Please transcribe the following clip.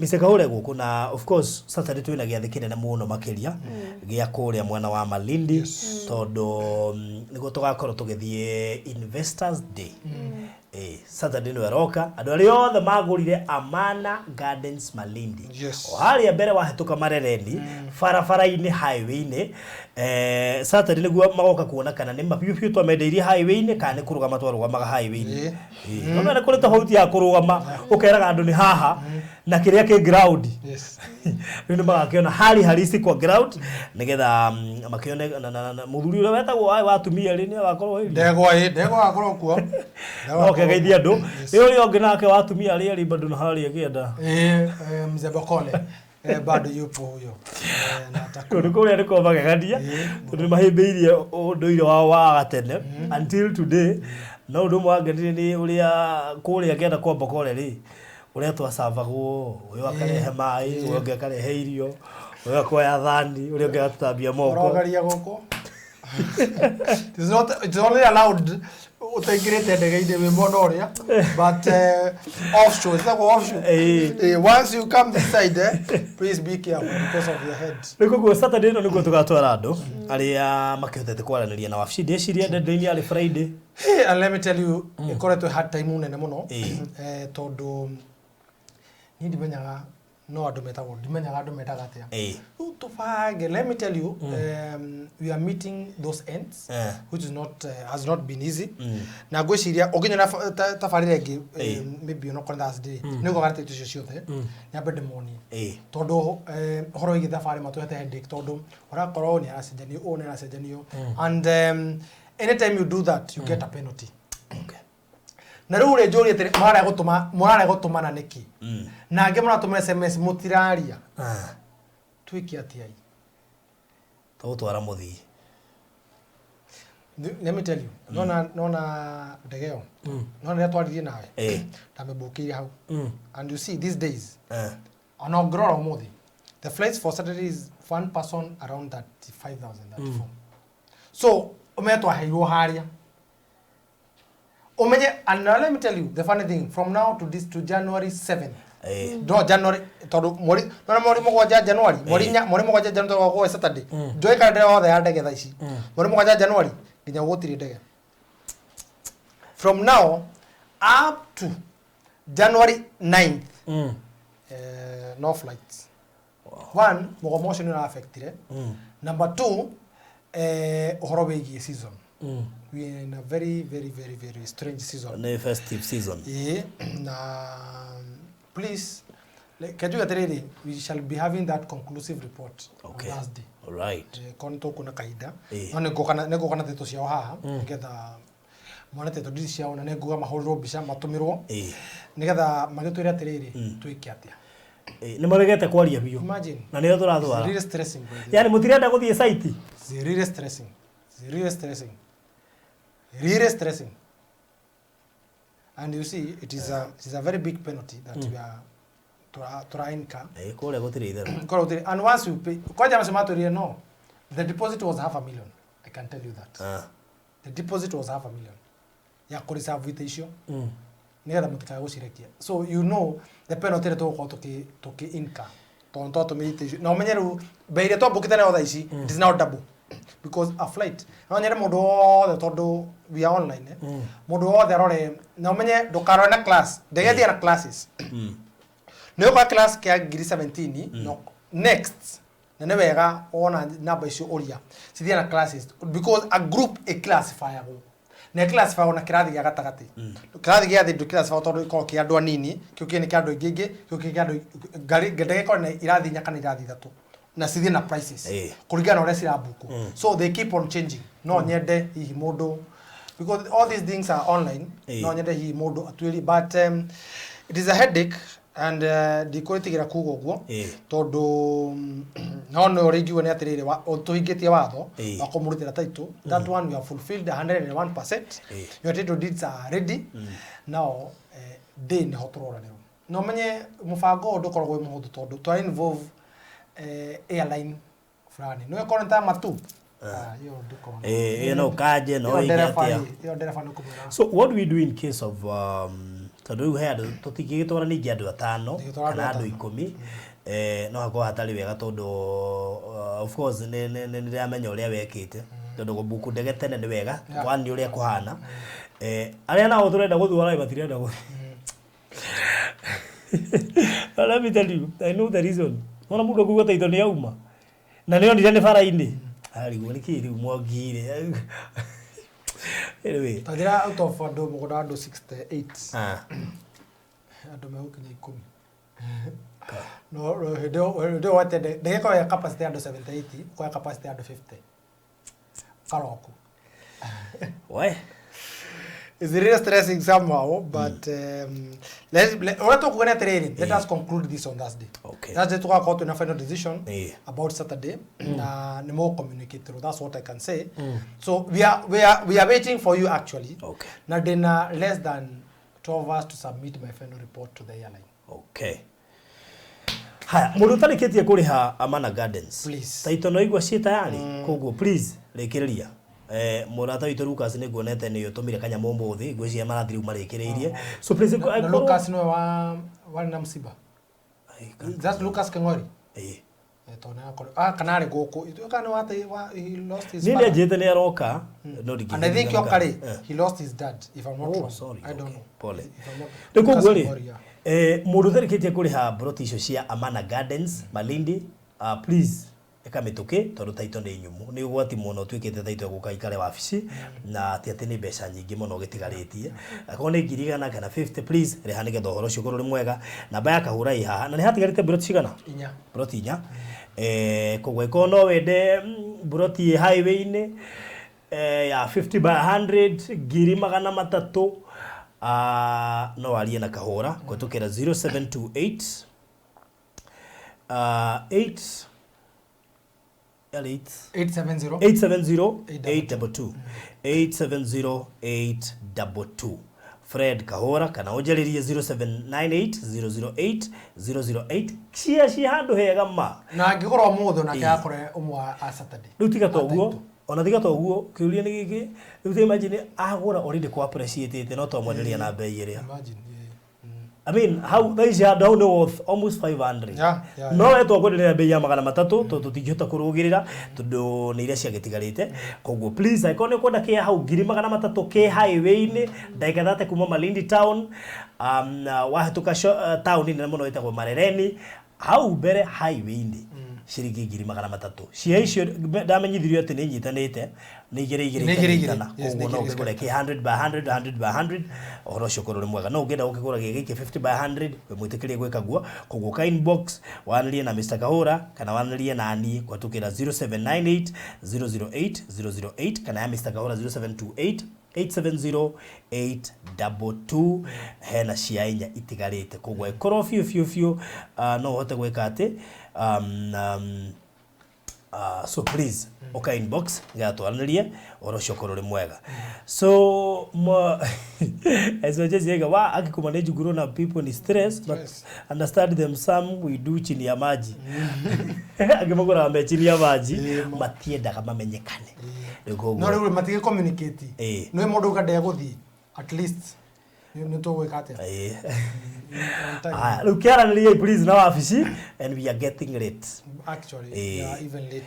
Mr. Kahure gũkũ na of course Saturday twĩna gĩathĩ kĩnene mũno makĩria gĩa kũrĩa mwena wa Malindi tondũ nĩguo tũgakorwo tũgĩthiĩ Investors Day. Saturday nĩyo ĩroka andũ arĩa othe magũrire Amana Gardens Malindi. O harĩa mbere wahĩtũka Marereni barabara-inĩ highway-inĩ, Saturday nĩguo magoka kuona kana nĩ ma biũ biũ twamendeirie highway-inĩ kana nĩ kũrũgama twarũgamaga highway-inĩ. Nona nĩ kũrĩ tofauti ya kũrũgama ũkeraga andũ nĩ haha na kĩrĩa kĩ ground. Rĩu nĩ magakĩona hali halisi kwa ground nĩgetha makĩone na mũthuri ũrĩa wetagwo wa atumia rĩ nĩ agakorwo ĩri. Ndegwa ĩ, ndegwa agakorwo kuo. No kĩgeithie andũ. Ĩ ũrĩa ũngĩ nake wa atumia arĩa arĩ bado na harĩa kĩenda. Mzee Bokole bado yupo huyo. Na atakuwa. Kũndũ kũrĩa nĩ kwa magegania tondũ nĩ mahĩmbĩirie ũndũire wao wa gatene until today. No ũndũ ũmwe wangenirie nĩ ũrĩa kũrĩa kĩanda kwa Bokole rĩ, ũrĩa twacabagwo, ũyũ akarehe maĩ, ũyũ ũngĩ akarehe irio, ũyũ akoya thani, ũrĩa ũngĩ agatũthambia moko. Ũrogeria gũkũ. It's not, it's only allowed ũtaingĩrĩte ndege-inĩ wĩ mwena ũrĩa, but offshore, ĩtagwo offshore. Once you come this side, please be careful because of your head. Rĩu koguo Saturday ĩno nĩguo tũgatwara andũ arĩa makĩhotete kwaranĩria na wabici. Ndĩciria deadline yarĩ Friday. Hey, and let me tell you, ĩkoretwo hard time nene mũno, tondũ niĩ ndimenyaga no andũ metagwo, ndimenyaga andũ mendaga atĩa. Rĩu tũbange, let me tell you, we are meeting those ends, which is not, has not been easy. Na ngwĩciria ũngĩnyona tabarĩra ĩngĩ, maybe onokorwo nĩ Thursday, nĩ ũkoga atĩ icio ciothe nyambe ndĩmonie, tondũ ũhoro wĩgiĩ thabarĩ matũhete headache, tondũ ũrakorwo nĩ aracenjanio ũũ, nĩ aracenjanio, and anytime you do that you get a penalty. Na rĩu rĩ, njũrie atĩrĩ, mũrarega gũtũmana nĩkĩ? Na angĩ mũratũma SMS mũtiraria. Twĩke atĩa? Tũgũtwara mũthii. Let me tell you, nona ndege ĩyo, nona rĩrĩa twaririe nawe, ndamĩmbũkĩire hau, and you see these days, ona ũngĩrora ũmũthĩ, the flights for Saturday is one person around 35,000, 34. So ũmenye twaheirwo harĩa ũmenye. And now let me tell you the funny thing, from now to this, to January 7, no January, tondũ mweri nona mweri 7 January, mweri inya, mweri 7 January tondũ Saturday, njoe kalenda yothe ya ndege thaa ici, mweri 7 January nginya gũtirĩ ndege from now up to January 9th, no flights. One, mũgomo ũcio nĩ ũra-affectire. Number two, ũhoro wĩgiĩ season, we are in a very very very very strange season. Nĩ festive season. Ĩĩ, na please, like, njuge atĩrĩrĩ, we shall be having that conclusive report on Thursday. Korwo nĩ tũkuona kahinda, no nĩ ngũka na title ciao haha nĩgetha mone title deed ciao, na nĩ nguga mahũrĩrwo mbica matũmĩrwo nĩgetha magĩtwĩre atĩrĩrĩ, twĩke atĩa. Nĩ maregete kwaria biũ. Imagine. Na nĩo It's tũratwara. really stressing, by the way. Yani mũtirenda gũthiĩ site. It's really stressing. It's really stressing. Really stressing. And you see, it is a very big penalty that we are tura incur. Kũrĩa gũtirĩ itherũ. Korwo and once you pay, kwanja macio matwĩrire no, the deposit was half a million. I can tell you that. The deposit was half a million. Ya kũreserve ite icio nĩgetha mũtikae gũcirekia. So you know the penalty ĩrĩa tũgũkorwo tũkĩ incur tondũ twatũmĩra ite icio. Na ũmenye rĩu mbei ĩrĩa twambũkĩte nayo thaa ici, it is now double because a flight, no nyende mũndũ wothe, tondũ we are online, eh? Mũndũ wothe arore na ũmenye ndũkarore na class, ndege ĩthiĩ na classes, nĩ ũkora class kĩa ngiri 17 no next, na nĩ wega wona namba icio ũria cithiĩ na classes, because a group ĩclassifyagwo na ĩclassifyagwo na kĩrathi gĩa gatagatĩ, kĩrathi gĩa thĩ ndũclassifyagwo tondũ gĩkoragwo kĩ andũ anini, kĩu kĩngĩ nĩ kĩa andũ aingĩ aingĩ, kĩu kĩngĩ kĩa andũ ngari. Ndege ĩkorwo na irathi inya kana irathi ithatũ na cithiĩ na prices kũringana na ũrĩa cirabukwo, so they keep on changing. No nyende hihi mũndũ, because all these things are online, no nyende hihi mũndũ atuĩrie, but it is a headache and ndikũrĩtigĩra kuga ũguo, tondũ no nĩ ũrĩa ingiuga nĩ atĩrĩrĩ, tũhingĩtie watho wa kũmũrutĩra title. That one we have fulfilled 101%. Your title deeds are ready now. Day nĩho tũrora rĩu, na ũmenye mũbango ũyũ ndũkoragwo wĩ mũhũthũ tondũ twa involve airline fulani, nĩ ũkorwo nĩ ta matu. Ah, hiyo ndĩkorwo Ĩyo no kanje no Ĩyo ĩge ndereba atĩa. Ĩyo ndereba nĩ kũmwĩra. So what do we do in case of Tondũ rĩu he andũ tũtingĩgĩtwara ningĩ andũ atano Tũtingĩtwara kana andũ andũ atano. 10, no hakorwo hatarĩ wega tondũ of course nĩ ndĩramenya ũrĩa wekĩte, tondũ gũbuku ndege tene nĩ wega. One ũrĩa kũhana, arĩa nao tũrenda gũtwara matirenda gũthiĩ. But let me tell you, I know the reason. Wona mũndũ akuga taito nĩ auma na nĩ onire nĩ bara-inĩ, arigwo nĩ kĩ rĩu mwangire. Anyway. Tanjĩra, out of andũ mũgũnda wa andũ 68, andũ megũkinya 10. No hĩndĩ ĩyo wete ndege ĩkorwo ya capacity ya andũ 78, ũkoya capacity ya andũ 50 karoku. We. It's really stressing somehow, but ũrĩa tũkuga nĩ atĩrĩrĩ, let us conclude this on Thursday. Thursday tũgakorwo twĩna final decision about Saturday na nĩ mũgũ communicate through. That's what I can say. So we are waiting for you, actually. Na ndĩna less than 12 hours to submit my final report to the airline. Okay, haya, mũndũ ũtarĩkĩtie kũrĩha Amana Gardens, Please. taito no igua ciĩ tayari, koguo please rĩkĩrĩria. Mũrata witũ Lucas nĩ nguonete nĩ ũtũmire kanyamũ ũmũthĩ, ngwĩciria marathi rĩu marĩkĩrĩirie, so please. Na Lucas nĩwe wa warĩ na msiba? Ai, That's Lucas Keng'ori. Ĩĩ. Eh, tondũ nĩ kana arĩ gũkũ ithuĩ kana nĩ wate wa he lost his Niĩ father. nĩanjĩte nĩ aroka no. And I think yoka rĩ, he lost his dad, if I'm not Oh, wrong. sorry. I don't Okay. know. Pole. If I'm not. Rĩu Lucas koguo rĩ, Keng'ori, yeah. mũndũ ũtarĩkĩtie kũrĩha broti icio cia Amana Gardens Malindi, please ĩka mĩtũkĩ tondũ taito nĩ nyũmũ, nĩ ũgwati mũno ũtuĩkĩte taito ĩgũka ikare wabici na ti atĩ nĩ mbeca nyingĩ mũno ũgĩtigarĩtie. Akorwo nĩ 100,000 kana 50, please rĩha nĩgetha ũhoro ũcio ũkorwo ũrĩ mwega. Namba ya kahũra ĩ haha na nĩ hatigarĩte broti cigana? 4. Broti 4. Koguo ĩkorwo no wende broti ĩ highway-inĩ, ya 50 by 100, 300,000, no warie na Kahũra kũhetũkĩra 0728 8 8. 870. 870 822, 870 822, Fred Kahora, kana ũnjarĩrie 0798 008 008. Cia ciĩ handũ hega ma. Na angĩkorwo mũthĩ onake akore ũmwe wa a Saturday. Rĩu tiga ta ũguo, ona tiga ta ũguo, kĩũria nĩ gĩkĩ rĩu, ta imagine agũra already kwa appreciate no twamwenderia na bei ĩrĩa. Imagine, yeah. I mean, hau thaa ici handũ hau nĩ worth almost 500. No we twakwenderia bei ya 300 tondũ tũtingĩhota kũrũgĩrĩra tondũ nĩ iria ciagĩtigarĩte. Koguo please, angĩkorwo nĩ ũkwenda kĩa hau 300,000 kĩ highway-inĩ, ndagĩka 30 kuma Malindi town, wahĩtũka town nene mũno ĩtagwo Marereni, hau mbere highway-inĩ, ciringi 300,000. Cia icio ndamenyithirio atĩ nĩ nyitanĩte nĩ igĩrĩ igĩrĩ. Nĩ igĩrĩ igĩrĩ. Ikanyitana. Yes, nĩ Koguo no igĩrĩ. ũkĩgũre kĩ 100 by 100, 100 by 100, ũhoro ũcio ũkorwo ũrĩ mwega. No ũngĩenda gũkĩgũra gĩ gĩkĩ 50 by 100, wĩ mwĩtĩkĩrie gwĩka guo. Koguo ka inbox wanĩrie na Mr Kahũra kana wanĩrie na niĩ kũhetũkĩra 0798 008 008 kana ya Mr Kahũra 0728 870 822. Hena cia 4 itigarĩte, koguo ĩkorwo biũ biũ biũ, no ũhote gwĩka atĩ so please ũka inbox nĩgetha twaranĩrie, ũhoro ũcio ũkorwo ũrĩ mwega. So SOJ wa akikuma nĩ njuguro na people ni stress, but Stress. understand them, some we do chini ya maji, angĩ magũraga me chini ya maji. Matiendaga mamenyekane. Rĩu koguo No rĩu matige communicate. Nĩ mũndũ uga ndegũthiĩ, at least nĩ tũgwĩka atĩa? On time. Aya, rĩu kĩaranĩriai please na wabici, and we are getting late. Actually, yeah, even late.